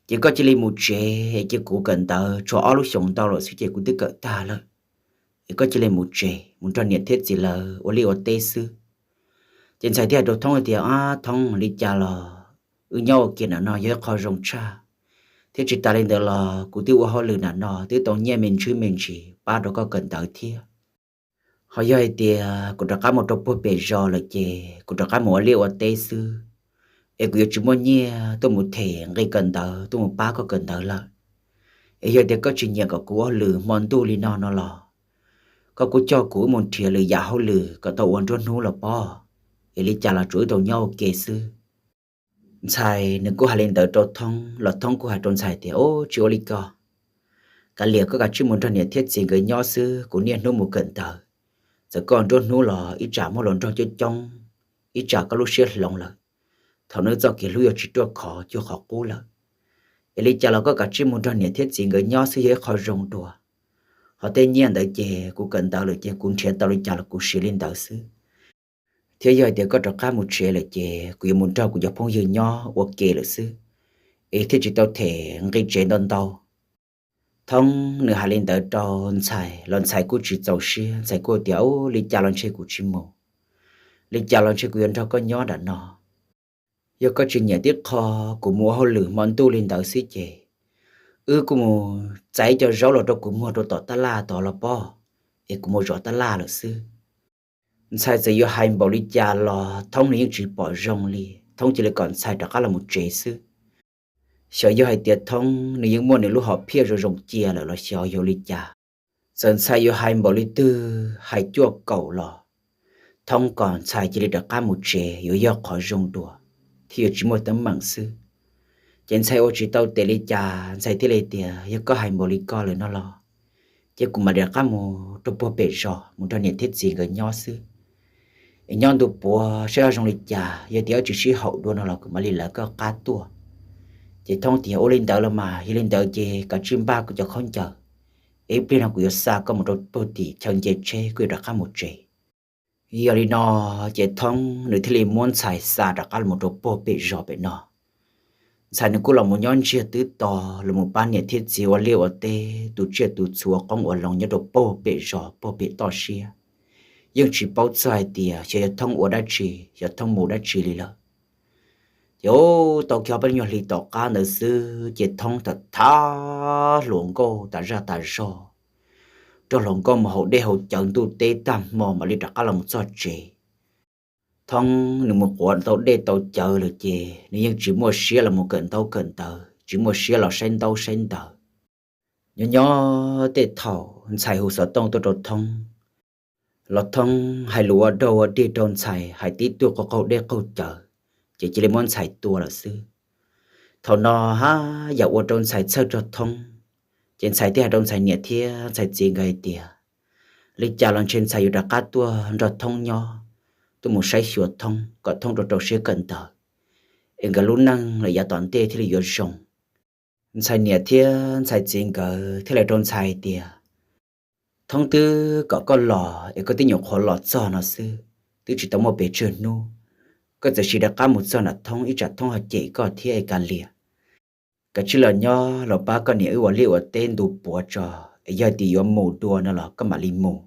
Ces koj cia li mus tsev, ces kuv kawm ntawv tshuav ob lub xyoos ntau lawm xwb ces kuv twb kawm tag lawm. Es koj cia li mus tsev mus nrog niam thiab txiv lawv ua liaj ua teb xwb. Ces Ntxhais thiaj hais rau Thoob tias, Ab Thoob, li cas los wb nyob ua ke nram no yog ib qho zoo tshaj, thiab tsis tas li ntawd los kuv twb ua hauj lwm nram no twb tau nyiaj me ntsis me ntsis pab rau koj kawm ntawv thiab. Ho yog hais tias kuv rov qab mus rau puag pem zos lawm ces kuv rov qab mus ua liaj ua teb xwb, es kuv yuav tsis muaj nyiaj tuaj mus them nqi kawm ntawv tuaj mus pab koj kawm ntawv lawm. Es yog tias koj tsis nyiam kom kuv ua hauj lwm hmo ntuj li no no los, koj kuj coj kuv wb mus nrhiav lwm yam hauj lwm kom tau ua nruab hnub los pob, es li cas los tsuas wb tau nyob ua ke xwb. Ntxhais nws kuj hais li ntawd rau Thoob los Thoob kuj hais rau Ntxhais tias, Ub, tsis ua li ko, kav liam koj kav tsij mus nrog niam thiab txiv nkawd nyob xwb, kuv niaj hnub mus kawm ntawv. Txawm koj nruab hnub los ib tsam muaj hluas nraug coob coob, ib tsam koj lub siab hloov lawm, thaum no txoj kev hlub yuav tsis ruaj khov cuag qhov qub lawm. Es li cas los koj kav tsij mus nrog niam thiab txiv nkawd nyob xwb yog ib qho zoo dua. Ho tej nyiaj ntawd ces kuv kawm ntawv lawm ces kuv nrhiav tau li cas los kuv siv li ntawd xwb. Thiab yog hais tias koj rov qab mus tsev lawm ces kuv yuav mus nrog kuv cov phooj ywg nyob ua ke lawm xwb, es thiaj tsis tau them nqi tsev ntau ntau. Thoob nws hais li ntawd rau Ntxhais los Ntxhais kuj tsis txaus siab, Ntxhais kuj tias, Ub, li cas los ntshe kuv tsis mus, li cas los ntshe kuv yuav nrog koj nyob nram no. Yog koj tsis nyiam tib qho kuv mus ua hauj lwm hmo ntuj li ntawd xwb ces wb kuj mus txais cov zaub los rau kuv muag rau tom tab laj tod los pob, es kuv mus zov tab laj lawm xwb. Ntxhais txawm yuav hais npaum li cas los Thoob nws yeej tsis pom zoo li, Thoob cia li kom Ntxhais rov qab los mus tsev xwb. Xyov yog hais tias Thoob nws yeej muaj nws lub hom phiaj zoo zoo cia lawm los xyov yuav li cas. Txawm Ntxhais yuav hais npaum li twg hais cuaj kaum los Thoob kom Ntxhais cia li rov qab mus tsev yuav yog qhov zoo dua, thiab yuav tsis muaj teeb meem xwb. Ces Ntxhais ua tsis tau tes li cas, Ntxhais thiaj li tias, Yog koj hais npaum li ko lawm no los ces kuv mam li rov qab mus rau puag pem zos mus nrog niam thiab txiv nkawd nyob xwb. Es nyob ntu puav saib ho zoo li cas, yog tias wb tsis sib haum dua no los kuv mam li lawv koj qab tuaj. Ces Thoob tias, Ua li ntawd los mas, yog li ntawd ces kav tsij npaj kuv cov khaub ncaws, es ib pliag no kuv yuav xa koj mus rau puag tim chaw nce tsheb kuv yuav rov qab mus tsev. Yog li no ces Thoob nws thiaj li muab Ntxhais xa rov qab los rau puag pem zos pem no. Ntxhais nws kuj los mus nyob ntsiag twb to, los mus pab niam thiab txiv ua liaj ua teb, tu tsiaj tu txhu, ua qoob ua loo nyob rau puag pem zos puag pem toj siab. Yeej tsis paub txog hais tias xyov yog Thoob ua dab tsi, xyov Thoob mus dab tsi li lawm. Ces tau kiag ob peb nyuag hlis tom qab ntawd xwb ces Thoob tham tham hluas nkauj tas zaj tas zog, nrog hluas nkauj mus haus dej haus cawv ntuj teb tag hmo mam li rov qab los mus txog tsev. Thoob nws mus quav tau dej tau cawv lawm ces nws yeej tsis muaj siab los mus kawm ntaub kawm ntawv, tsis muaj siab los saib ntaub saib ntawv. Nyob nyob tej thaum Ntxhais hu xov tooj tuaj rau Thoob los Thoob hais lus ua dog ua dig rau Ntxhais, hais tib tug qaug qaug dej qaug cawv, ces cia li muab Ntxhais tua lawm xwb. Thaum no haj yam ua rau Ntxhais txhawj rog Thoob, ces Ntxhais thiaj hais rau Ntxhais niam thiab Ntxhais txiv nkawd hais tias, Li cas los ntshe Ntxhais yuav rov qab tuaj nrog Thoob nyob, tuaj mus saib xyuas Thoob kom Thoob rau rau siab kawm ntawv, es nkawd lub neej lawm yav tom ntej thiaj li yuav zoo. Ntxhais niam thiab ntxhais txiv nkawd thiaj li rau ntxhais tias, Thoob, twb kom koj los es koj twb nyuam qhuav los txog no xwb, twb tsis tau muaj pes tsawg hnub, koj txawm sim rov qab mus txog nram Thoob ib tsam Thoob ho cem koj thiab es kav liam. Kav tsij los nyob los pab koj niam wb ua liaj ua teb ntu puav tso, es yog tias yuav mus dua no los koj mam li mus.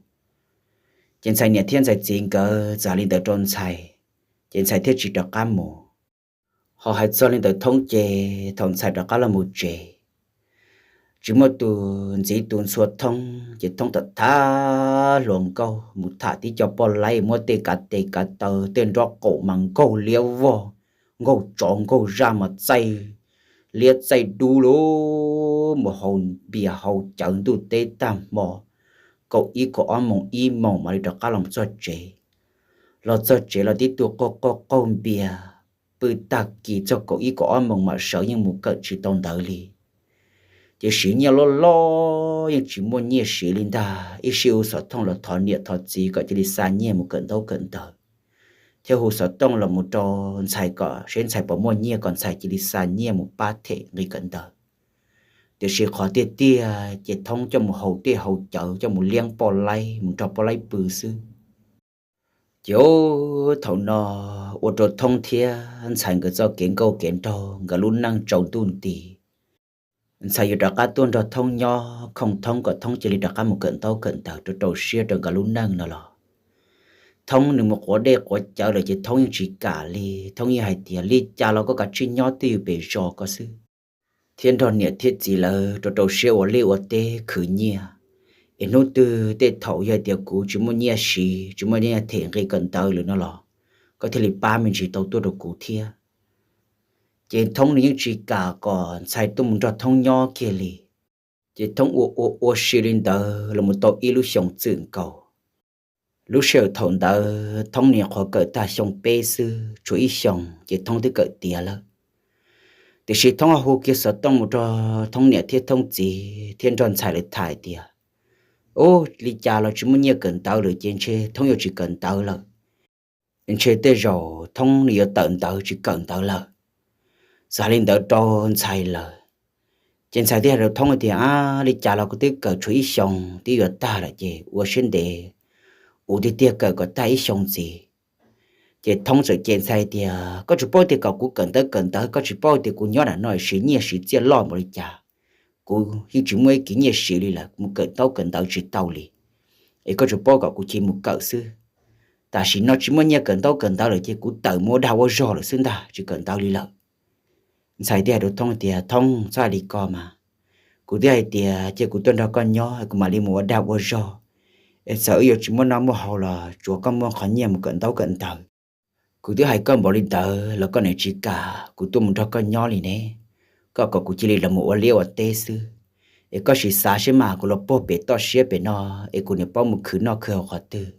Ces ntxhais niam thiab ntxhais txiv nkawd txawm hais li ntawd rau ntxhais, ces ntxhais thiaj tsis rov qab mus. Ho hais txog li ntawd Thoob ces thaum ntxhais rov qab los mus tsev, tsis muaj tus ntxiv tus ntxhua Thoob ces Thoob tham tham hluas nkauj mus tham tib co poj laib muab tej kav tes kav taw tej nrob qaum mas nkaug liab vog, nkaug tsov nkaug zaj mas txaij liab txaij dub lug mus haus npias haus cawv ntuj teb tag hmo, kaum ib kaum ob moos ib moos mam li rov qab los txog tsev. Los txog tsev los tib tug qaug qaug qaug npias, pw tag kis txog kaum ib kaum ob moos mam sawv yeej mus kawm tsis tau ntawv li. Ces siv nyiaj loj loj yeej tsis muaj nyiaj siv li ntag, ib sij hu xov tooj los thov niam thov txiv kom cia li xa nyiaj mus kawm ntaub kawm ntawv, thiab hu xov tooj los mus rau ntxhais kom seb ntxhais puas muaj nyiaj kom ntxhais cia li xa nyiaj mus pab them nqi kawm ntawv. Tiam sis qhov tiag tiag ces Thoob coj mus haus tej haus cawv, coj mus liab poj laib mus nrog poj laib pw xwb. Ces thaum no ua rau Thoob thiab ntxhais nkawd txoj kev nkauj kev nraug nkawd lub neej tsaus ntuj nti. Ntxhais yuav rov qab tuaj nrog Thoob nyob, khoom Thoob kom Thoob cia li rov qab mus kawm ntaub kawm ntawv rau rau siab rau nkawd lub neej no los Thoob nws mus quav dej quav cawv lawm ces Thoob yeej tsis kam li. Thoob yeej hais tias, Li cas los koj kav tsij nyob twj ywm pem zos ko xwb, thiab nrog niam thiab txiv lawv rau rau siab ua liaj ua teb khwv nyiaj, es hnub twg tej thaum yog tias kuv tsis muaj nyiaj siv, tsis muaj nyiaj them nqi kawm ntawv lawm no los koj thiaj li pab me ntsis tau tuaj rau kuv thiab. Ces Thoob nws yeej tsis kam kom ntxhais tuaj mus nrog Thoob nyob kiag li. Ces Thoob ua ua ua si li ntawd los mus tau ib lub xyoos txwm nkaus. Lub sij hawm thaum ntawd Thoob nws qhuav kawm tag xyoo peb xwb, tshuav ib xyoos ces Thoob twb kawm tiav lawm. Tiam sis Thoob hu kiag xov tooj mus rau Thoob niam thiab Thoob txiv thiab nrog ntxhais lawv tham tias, Ub, li cas los tsis muaj nyiaj kawm ntawv lawm ces ntshe Thoob yuav tsis kawm ntawv lawm. Ntshe tej zaum Thoob nws yuav tawm ntawv tsis kawm ntawv lawm. Txawm hais li ntawd rau ntxhais lawm, ces ntxhais thiaj hais rau Thoob tias, Ab, li cas los kuv twb kawm tshuav ib xyoos twb yuav tag lawm ces ua siab ntev, ua tiag tiag kawm kom tag ib xyoos ntxiv. Ces Thoob txawm cem ntxhais tias, Koj tsis paub tias kom kuv kawm ntawv kawm ntawv, koj tsis paub tias kuv nyob nram no siv nyiaj siv txiaj loj npaum li cas. Kuv yeej tsis muaj ib kis nyiaj siv li lawm, mus kawm ntaub kawm ntawv tsis tau li. Es koj tsuas paub kom kuv cia li mus kawm xwb. Tam sim no tsis muaj nyiaj kawm ntaub kawm ntawv lawm ces kuv tawm mus ua dag ua zog lawm xwb ntag, tsis kawm ntawv li lawm. Ntxhais thiaj hais rau Thoob tias, Thoob, txhob hais li ko mas. Kuv twb hais tias cia kuv tuaj nrog koj nyob, kuv mam li mus ua dag ua zog. Es txawm wb yuav tsis muaj noj muaj haus los tsuav koj muaj qhov nyiaj mus kawm ntaub kawm ntawv. Kuv twb hais koj npaum li ntawd los koj niam tsis kam kuv tuaj mus nrog koj nyob li ne. Koj kom kuv cia li los mus ua liaj ua teb xwb. Es koj sim xav seb mas kuv los puag pem toj siab pem no, es kuv niam paub mus khwv noj khwv haus qhov twg.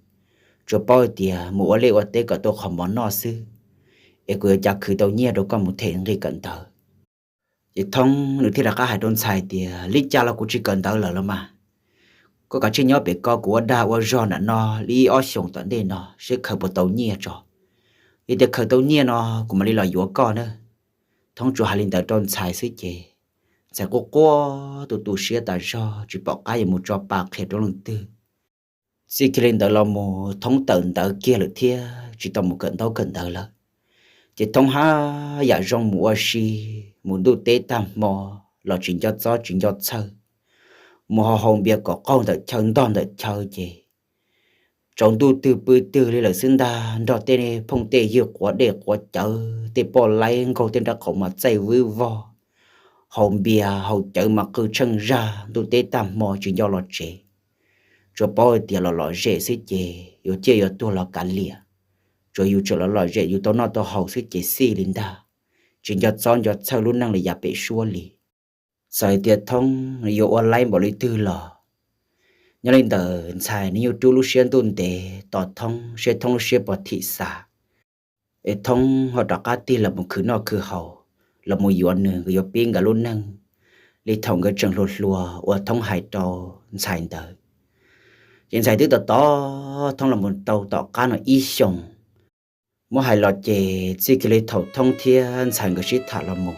Tsuas paub hais tias mus ua liaj ua teb kom tau qhov mov noj xwb, es kuv yuav cas khwv tau nyiaj rau koj mus them nqi kawm ntawv. Ces Thoob nws thiaj rov qab hais rau ntxhais tias, Li cas los kuv tsis kawm ntawv lawm los mas. Koj kav tsij nyob pem ko, kuv ua dag ua zog nram no li ib ob xyoos tom ntej no seb khaws puas tau nyiaj tso. Yog tias khaws tau nyiaj no kuv mam li los yuav koj na. Thoob tsuas hais li ntawd rau ntxhais xwb ces ntxhais quaj quaj tu tu siab tas zog, tsis pom qab yuav mus tso pa qhia rau leej twg. Txij kiag li ntawd los mus Thoob tawm ntawv kiag lawm thiab tsis tau mus kawm ntaub kawm ntawv lawm. Ces Thoob haj yam zoo mus ua si, mus ntuj teb tag hmo los tsis nco txob tsis nco txhawj, mus haus haus npias kom qaug ntawm chaw ntog ntawm chaw ces tsaus ntuj twg pw twg li lawm xwb ntag, nrog tej phooj tej ywg quav dej quav cawv, tej poj laib nkaug tej nraub qaum mas txaij vwb vog, haus npias haus cawv mas qw tsheej zaj ntuj teb tag hmo tsis nco los tsev. Tsuas paub hais tias los lom zem xwb ces yuav ciaj yuav tuag los kav liam, tsuas yus tseem los lom zem yus tau noj tau haus xwb ces xij li ntag, tsis nco txob nco txhawj lub neej li yav pem suab li. Txawm tias Thoob yuav ua laib npaum li twg los, nyob li ntawm ntxhais nws yeej rub lub siab ntuj ntev tos Thoob seb Thoob lub siab puas thim xav, es Thoob ho rov qab tig los mus khwv noj khwv haus, los mus yuav nws, nkawd yuav pib nkawd lub neej li thaum nkawd tseem hluas hluas uas Thoob hais rau ntxhais ntawd. Ces ntxhais twb tos tos Thoob los mus tau tom qab no ib xyoos, Muab hais los ces txij kiag li thaum Thoob thiab Ntxhais nkawd sib tham los mus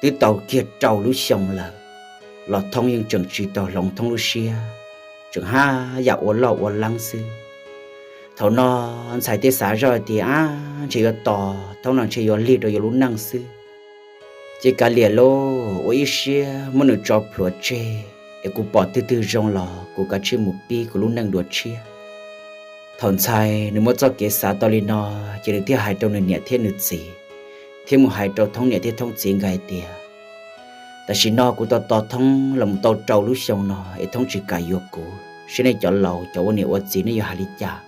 twb tau kiag rau lub xyoo lawm, los Thoob yeej tseem tsis tau hloov Thoob lub siab, tseem haj yam ua loj ua leeb xwb. Thaum no Ntxhais thiaj xav zoj hais tias, ab, ntshe yuav tos Thoob no ntshe yuav lig rau yuav lub neej xwb. Ces kav liam lauj, ua ib siab muab nws tso plhuav tseg, es kuv pom twg twg zoo los kuv kav tsij mus pib kuv lub neej dua tshiab. Thaum Ntxhais nws muab txoj kev xav tau li no, ces nws thiaj hais rau nws niam thiab nws txiv, thiab mus hais rau Thoob niam thiab Thoob txiv nkawd hais tias, tam sim no kuv tau tos Thoob los mus tau rau lub xyoo no es Thoob tsis kam yuav kuv, seb nej cov laus cov ua niam ua txiv nej yuav hais li cas.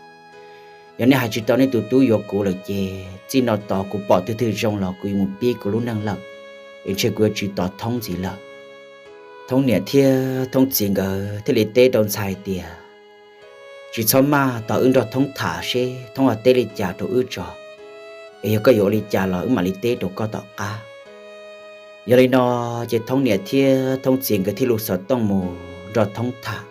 Yog nej hais tsis tau nej tus tub yuav kuv lawm ces txij no tos kuv pom twg twg zoo los kuv yuav mus pib kuv lub neej lawm, es ntshe kuv yuav tsis tos Thoob ntxiv lawm. Thoob niam thiab Thoob txiv nkawd thiaj li teb rau Ntxhais tias, tsis txhob maj, tos wb nrog Thoob tham seb Thoob ho teb li cas rau wb tso, es yog koj yuav ua li cas los wb mam li teb rau koj tom qab. Yog li no ces Thoob niam thiab Thoob txiv nkawd thiaj li xov tooj mus nrog Thoob tham.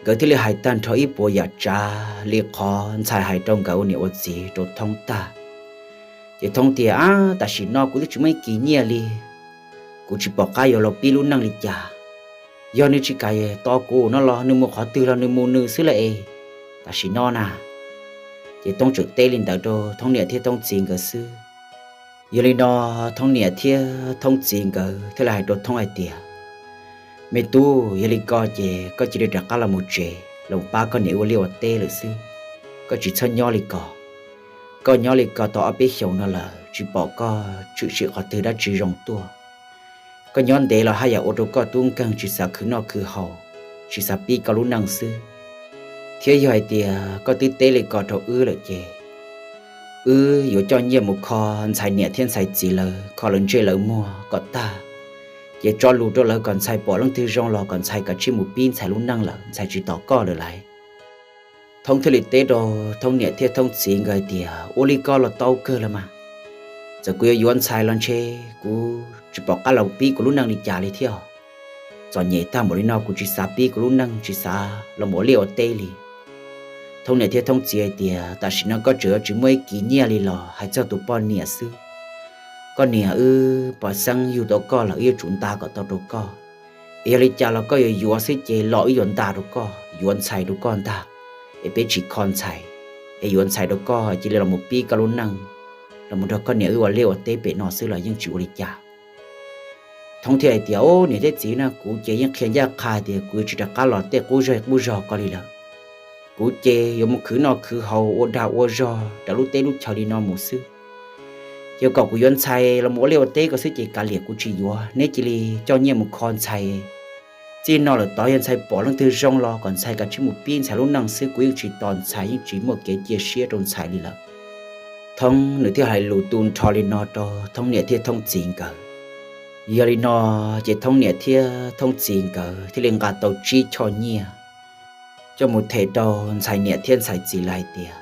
Nkawd thiaj li hais tag nrho ib puas yam tsav li qhov Ntxhais hais rau nkawd ua niam ua txiv rau Thoob tag. Ces Thoob tias, ab, tam sim no kuv twb tsis muaj ib kis nyiaj li, kuv tsis pom qab yuav los pib lub neej li cas. Yog nws tsis kam tos kuv no los nws mus qhov twg los nws mus nws xwb lawm es, tam sim no na. Ces Thoob tseem teb li ntawd rau Thoob niam thiab Thoob txiv nkawd xwb. Yog li no Thoob niam thiab Thoob txiv nkawd thiaj li hais rau Thoob hais tias, me tub, yog li ko ces koj cia li rov qab los mus tsev los pab koj niam wb ua liaj ua teb lawm xwb. Koj tsis txhob nyob li ko. Koj nyob li ko tau ob peb xyoos no lawm tsis pom koj tshwm sim qhov twg dab tsi zoo tuaj. Koj nyob ntev los haj yam ua rau koj tub nkeeg tsis xav khwv noj khwv haus, tsis xav pib koj lub neej xwb. Thiab yog hais tias koj twb teb li ko rau wb lawm ces wb yuav coj nyiaj mus kho Ntxhais niam thiab Ntxhais txiv lawv, kho lawv ntsej lawv muag kom tag, ces tso lus rau lawv kom Ntxhais pom leej twg zoo los kom Ntxhais kav tsij mus pib Ntxhais lub neej lawm, Ntxhais tsis tos koj lawm lauj. Thoob thiaj li teb rau Thoob niam thiab Thoob txiv nkawd hais tias, ua li ko los tau kawg los mas. Txawm kuv yuav yuav Ntxhais los ntshe kuv tsis pom qab los pib kuv lub neej li cas li thiab. Txom nyem tag npaum li no kuv tsis xav pib kuv lub neej, tsis xav los mus ua liaj ua teb li. Thoob niam thiab Thoob txiv hais tias, tam sim no koj tseem yuav tsis muaj ib kis nyiaj li los hais txog tus poj niam xwb. Koj niam wb pom xeeb yug tau koj los wb yuav tsum nta kom tau rau koj. Es yog li cas los koj yuav yuav xwb ces los wb yuav nta rau koj, yuav Ntxhais rau koj ntag. Es peb tsis kho Ntxhais, es yuav Ntxhais rau koj cia li los mus pib koj lub neej, los mus nrog koj niam wb ua liaj ua teb pem no xwb los yeej tsis ua li cas. Thoob thiaj hais tias, o, niam thiab txiv na, kuv ces yeej qhia ncaj qha tias kuv yuav tsis rov qab los tej qub zej qub zog ko li lawm. Kuv ces yuav mus khwv noj khwv haus ua dag ua zog rau lub teb lub chaw li no mus xwb. Yog kom kuv yuav Ntxhais los mus ua liaj ua teb ko xwb ces kav liam kuv tsis yuav, neb cia li coj nyiaj mus kho Ntxhais. Txij no lawm tod yog Ntxhais pom leej twg zoo los kom Ntxhais kav tsij mus pib Ntxhais lub neej xwb, kuv yeej tsis tos Ntxhais, yeej tsis muaj kev cia siab rau Ntxhais li lawm. Thoob nws thiaj hais lus tu nrho li no rau Thoob niam thiab Thoob txiv nkawd. Yog li no ces Thoob niam thiab Thoob txiv nkawd thiaj li nqa tau tsib choj nyiaj coj mus them rau Ntxhais niam thiab Ntxhais txiv lawv hais tias,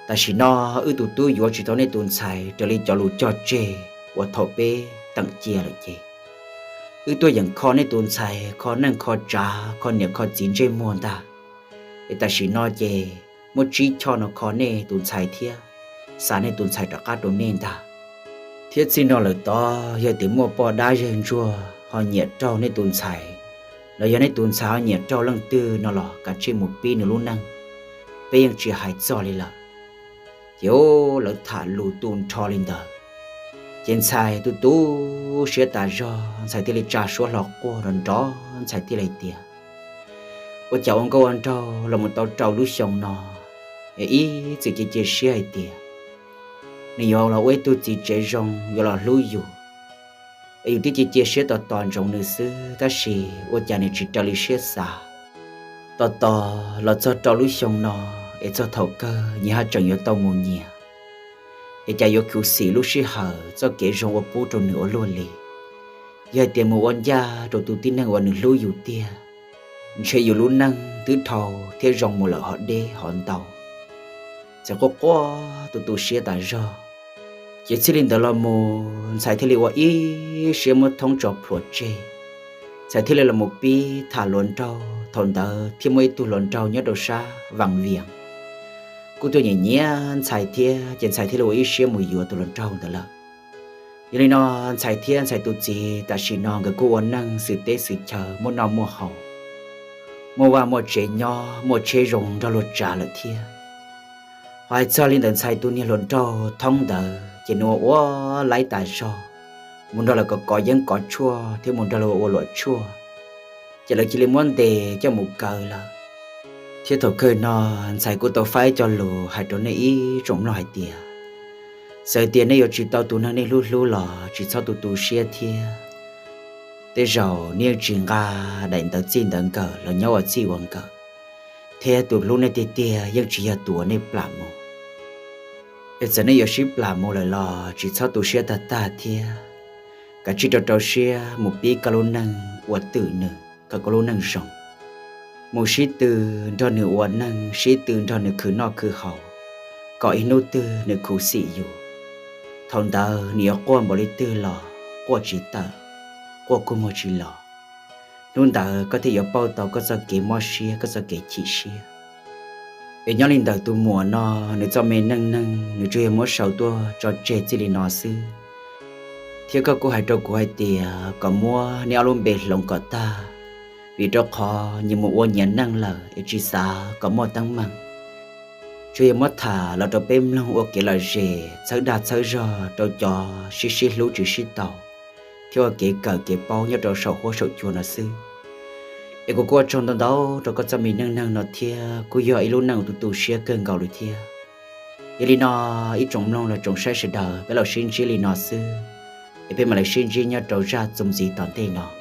tam sim no wb tus tub yuav tsis tau nej tus Ntxhais raws li cov lus cog tseg uas thaum peb teem cia lawm ces wb tuaj yeem kho nej tus Ntxhais, kho neej kho tsav, kho niam kho txiv ntsej muag ntag. Es tam sim no ces muab tsib choj no kho nej tus Ntxhais thiab xa nej tus Ntxhais rov qab rau nej ntag. Thiab txij no lawm tod yog tias muaj poj dab yawg ntsuag ho nyiam raug nej tus Ntxhais, los yog nej tus Ntxhais ho nyiam raug leej twg no los kav tsij mus pib nws lub neej, peb yeej tsis hais txog li lawm. Ces lawv tham lus tu nrho li ntawd, ces Ntxhais tu tu siab tas zog, Ntxhais thiaj li tsa suab hlo quaj nrov nrov, Ntxhais thiaj li hais tias, ua cas ua nkauj ua nraug los mus tau rau lub xyoo no, es ib txwm cia cia siab hais tias nws yuav los ua ib tug txiv tsev zoo yuav los hlub yus, es yus twb cia cia siab tos tos ntsoov nws xwb, tab sis ua cas nws tsis raws li siab xav. Tos tos los txog rau lub xyoo no, es txog thaum kawg nyias haj tseem yuav tau mus nyias, es cas yuav khuv xim lub sij hawm txoj kev zoo ua pub rau nws ua luaj li. Yog hais tias mus ua ncaj rau tus tib neeg uas nws hlub yus tiag, ntshe yus lub neej twb dhau thiab zoo mus lawm hov deb hov ntau. Txawm quaj quaj tu tu siab tas zog, ces txij li ntawd los mus Ntxhais thiaj li ua ib siab muab Thoob tso plhuav tseg. Ntxhais thiaj li los mus pib tham hluas nraug, thaum ntawd thiaj muaj ib tug hluas nraug nyob rau sab Vaj Vias. kuj tuaj nyiam nyiam ntxhais thiab, ces ntxhais thiaj li ua ib siab mus yuav tus hluas nraug ntawd lawm. Yog li no, ntxhais thiab ntxhais tus txiv tam sim no nkawd kuj ua neej xwm teb xwm chaw, muaj noj muaj haus, muaj vaj muaj tsev nyob, muaj tsheb zoo nrog luag tsav lawm thiab. Ho hais txog li ntawm ntxhais tus niag hluas nraug thoob ntawd ces nws ua ua laib tas zog, mus nrog lawv kov kov yeeb kov tshuaj thiab mus nrog lawv ua luam tshuaj, ces lawv cia li muab ntes coj mus kaw lawm. Thiab thaum kawg no, ntxhais kuj tau faib ib co lus hais rau nej ib tsoom mloog hais tias, txawm tias nej yuav tsis tau tus neeg nej hlub hlub los tsis txhob tu tu siab thiab. Tej zaum nej yeej tsis nqa daim ntawv txij ntawv nkawm los nyob ua txij ua nkawm, thiab tus hlub nej tiag tiag yeej tsis yog tus uas nej plam mus. Es txawm nej yuav sib plam mus lawm los tsis txhob tu siab tag tag thiab. Kav tsij rau rau siab mus pib koj lub neej ua twm nws kom koj lub neej zoo. Mus sib tw nrog nws ua neej, sib tw nrog nws khwv noj khwv haus, kom ib hnub twg nws khuv xim yus, thaum ntawd nws yuav quaj npaum li twg los quaj tsis tawm, quaj kua muag tsis los. Hnub ntawd koj thiaj yuav pauj tau koj txoj kev mob siab, koj txoj kev chim siab. Es nyob li ntawm tus muam no, nws txoj me neej neeg nws tsuas yog muab sau tuaj tso tseg txij li no xwb. Thiab koj kuj hais rau kuv hais tias kom muab nej ob lub npe hloov kom tag, vim rau qhov nyias mus ua nyias neej lawm es tsis xav kom muaj teeb meem. Tsuas yog muab tham los rau peb mloog ua kev lom zem txhawb dag txhawb zog rau cov sib sib hlub tsis sib tau, thiab ua kev kawm kev paub nyob rau saum huab saum cua no xwb. Es kuv kuj ua tsaug ntau ntau rau koj txoj me neej neeg no thiab, kuj yog ib lub neej uas tu tu siab kawg nkaus li thiab. Yog li no, ib tsoom mloog los tsoom saib sawv daws, peb los sib ntsib li no xwb, es peb mam li sib ntsib nyob rau zaj txuas ntxiv tom ntej no.